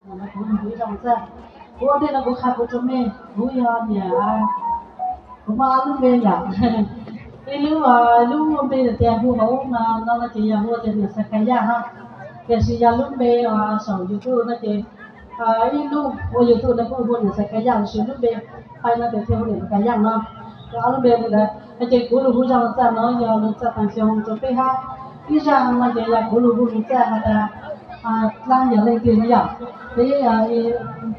Kuv lug hu zoo txaj. Kuv ua ntej no kuv qha kuv rua mej, kuv yog niam, kuv muaj ob lub npe yom. Ib lub, lub npe tias hu hauv no no ces yog hu tias niam Xais Kais Yaj no. Tiam sis yog lub npe saum YouTube no ces ib lub ua YouTube no kuj hu niam Xais Kais Yaj, tiam sis lub npe qha no ces thiaj hu niam Kais Yaj no. Ob lub npe ntawd ces kuv lug hu zaj lug txaj no yog lug txaj taag xyoo rua peb hab. Ib zaj no ces yog kuv lug hu lug txaj has tas dlaab yog leej twg no yom. Peb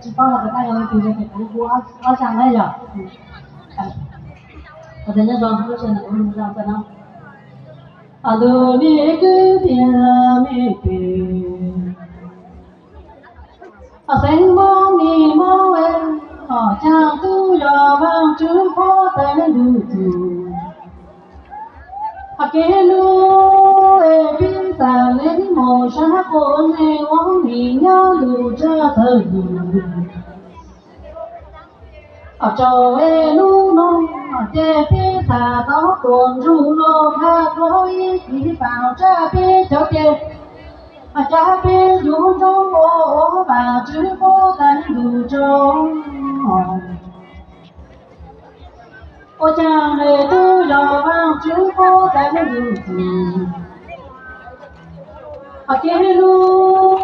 tsi paub has tas dlaab yog leej twg no ces kuv hu ob zaj na yom. Nyob zoo lub sij hawm no kuv lug hu zaj lug txaj no. Ntug niag kwv tij mej pem, xeev Moob niag Moob, hom caag tub yog Vaajtswv puab taag ntuj txug. Hos kev lub es peb txav le moog sab quas neeg ua nim nyob lug tsab tawg lug. Hos tsaus es nub nua ces peb txav tau tuam ntsug lug tag rua ib chim paam tsab peb cov ces, hos cab peb yug nroo ua Vaajtswv puab taag lug rua. Ua caag le tub yog Vaajtswv puab taag lug txug. Hos kev lub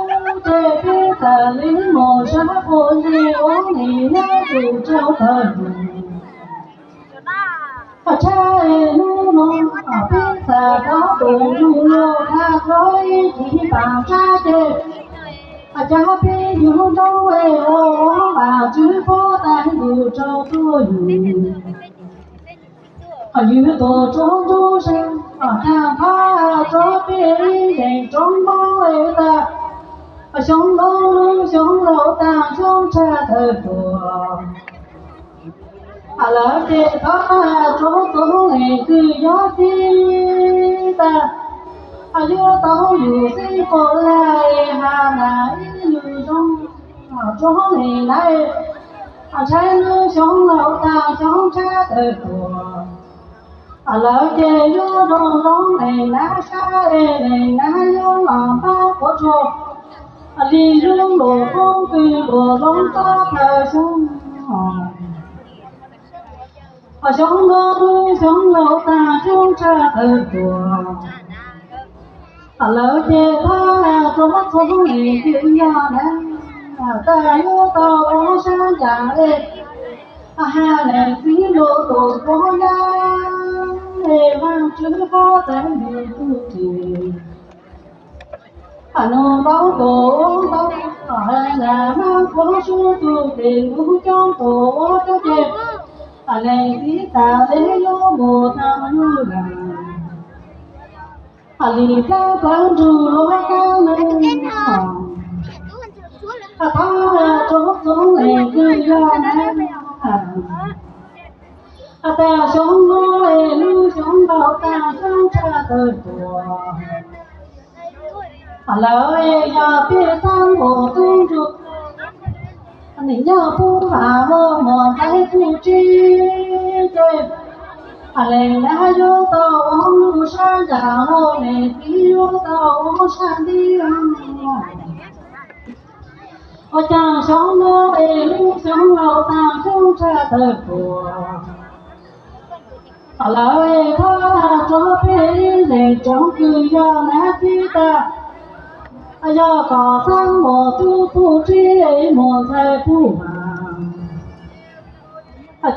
ces peb txav le moog sab quas neeg ua nim nyob lug tsab tawg lug. Hos tshab es nub nua peb txav tau tuam ntsug lug tag rua ib chim paam tsab ces, hos cab peb yug nroo ua Vaajtswv puab taag lug rua tuab yug. Hos yug tuam tsuag ntsuag sab, hos taag phab rua peb ib leeg roob Moob es tas, hos xyoo no xyoo laus taag xyoo tshaj tawg tuam. Hos lawv ces thov tag rua txhua leej twg yog txij tas, hos yuav tau yug txij puas laj has nas ib lug zoo rua leej na. Hos ntshai lub xyoo laus taag xyoo tshaj tawg tuam. Hos lawv ces yuav zoo zoo leej nab sab es leej nab yuav los npaj quav tsuag li lub luas poob kws luas zoo txog plaws xyoo. Hos xyoo no lub xyoo laus taag xyoo tshaj tawg tuam. Hos lawv ces thov tag rua txhua leej twg yog na, tas yuav tau ua sab ncaam le, has leej txiv lug tuam puab yaj es Vaajtswv puab taag lug txug ces, has nub npauv tuam npauv has nas mas puab sub tug tes lug coob tuam ua coob ces, has leej txiv tas le yuav mus taag lug lawm. Has li plaub plawv nrug luag kab neeg, has thov txhua leej twg yog na, has tas xyoo no es lub xyoo laus taag xyoo tshaj tawg tuam. Has lawv es yog peb xaab npaum tub nrug, nim nyob pub vam muaj muam ntxhais puj tsib ces, has leej nab yuav tau ua lub sab ncaam lug, leej txiv yuav tau ua sab ntiv. Ua caag xyoo no es lub xyoo laus taag xyoo tshaj tawg tuam. Lawv thov txhua peb ib leeg tsoom kwv yog nab txib tas, yog kom xaab muaj tub puj tsib muam ntxhais puj vam,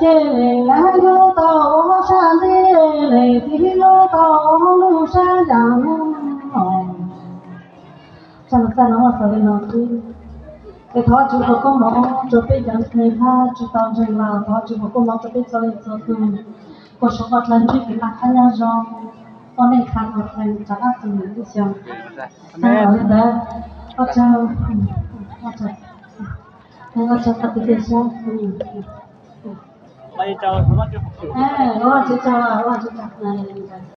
ces leej nab yuav tau ua sab ntiv, leej txiv yuav tau ua lub sab ncaam lug. Txag no xav li no xwb. Es thov Tswv foom koob hmoov rua peb cov ntseeg hab tsi tau ntseeg los thov Tswv foom koob hmoov rua peb txhua leej txhua tug. Kuas suav kuas dlawg ntsib kev laj qhab nyob zoo, ua neej qha kuas dlawg rov qab txug lwm lub xyoo. Li ntawd, ua tsaug, ua tsaug tag tus teg sab. Ua tsaug, ua tsaug, ua tsaug.